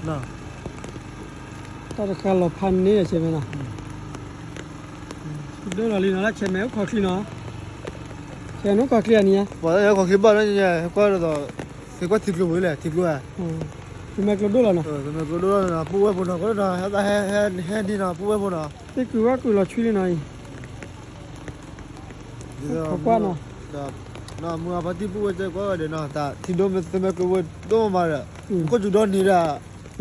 နီၤ, တၢ်တခါလီၤဖးန့ၢ်ဒီးဆဲးမဲနီၤ, ဒိၣ်လီၤလံနီၤ လၢဆဲးမဲအိၣ်ခီၣ်ချံနီၤ, ဆဲးမဲအိၣ်ခီၣ်ချံအနံၤဧါ, ပှၤလၢခီၣ်ချံဘၣ်လၢညါ ကွၢ်ဒ်သိး, က့ၤကွၢ်ထံကျိပူၤလဲၣ် ထံကျိဧါ, သမၢကျိဒိၣ်လီၤနီၤ, သမၢကျိဒိၣ်လီၤနီၤ ပူၣ်ဝဲဖိနီၤ ကနီၤ ဟဲသးဟဲဟဲန့ၣ်နီၤ ပူၣ်ဝဲဖိနီၤ, သ့ၣ်ကုၤဝဲကုၤလီၤဆွံလံနီၤအံၤ ကွၢ်နီၤ, မုၢ်အဖါတံၢ်ပူၣ်ဝဲတဲကွၢ်ဝဲဒီးနီၤ တၢ်ထံဒိၣ်မ့ၢ်သမၢကျိဝဲဒိၣ်မးဒီး, ခိၣ်စူၤဒီနံၤဒီး, တ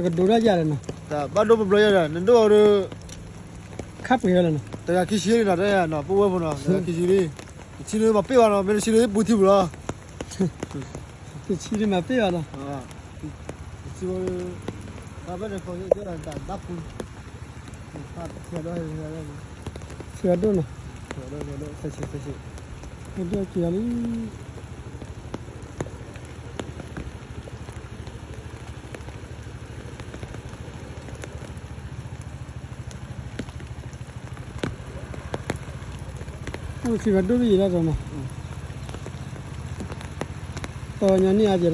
ကဒိးဒၣ်ယၤဒီးနီၤ, တၢ်ဘၣ်ဒိၣ်ပဘျီယၤဒီး နဒိၣ်အီၤဒီး, ခါပှဲၤဝဲလီၤနီၤ, တဂၤခံဆံလံနီၤ တၢ်နီၤ ပူၣ်ဝဲဖိနီၤ တဂၤခံဆံလံ, တဆံန့ၣ်မၤပ့ၢ်ဘၣ်နီၤ မ့ၢ်တဆံန့ၣ်ပူၤထံပူၤလီၤ တဆံန့ၣ်မၤပ့ၢ်ဘၣ်နီၤ, တဆံ, တၢ်ဘၣ်န့ၣ်ခီၣ်ယဲၢ်တၢ်ဒၣ်ပူၤ, ဆံးအဒိၣ်နီၤ, ဆံးအဒိၣ်နီၤ, ဆံးဆံး, ဒိၣ်က့ၤလံ အိၣ်ဆံးဝဲဒိၣ်တယံာ်လီၤဒီးနီၤ, တီညီနံၣ်အါကဲနီၤ, တၢ်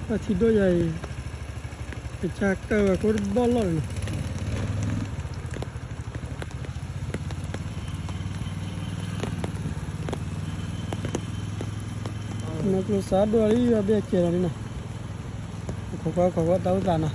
ထံဒိၣ်ယၤအံၤ, ကစၢ်ကၢၢ်ဝဲကိးတဘီၣ်လီၢ်န့ၣ်နီၤ မ့ၢ်ကျိစးဒိၣ်လံ အဘ့ၣ်ကဲလီၤလံနီၤ, ခိးကွၢ်ခိးကွၢ်တၢ်အိၣ်သးနီၤ,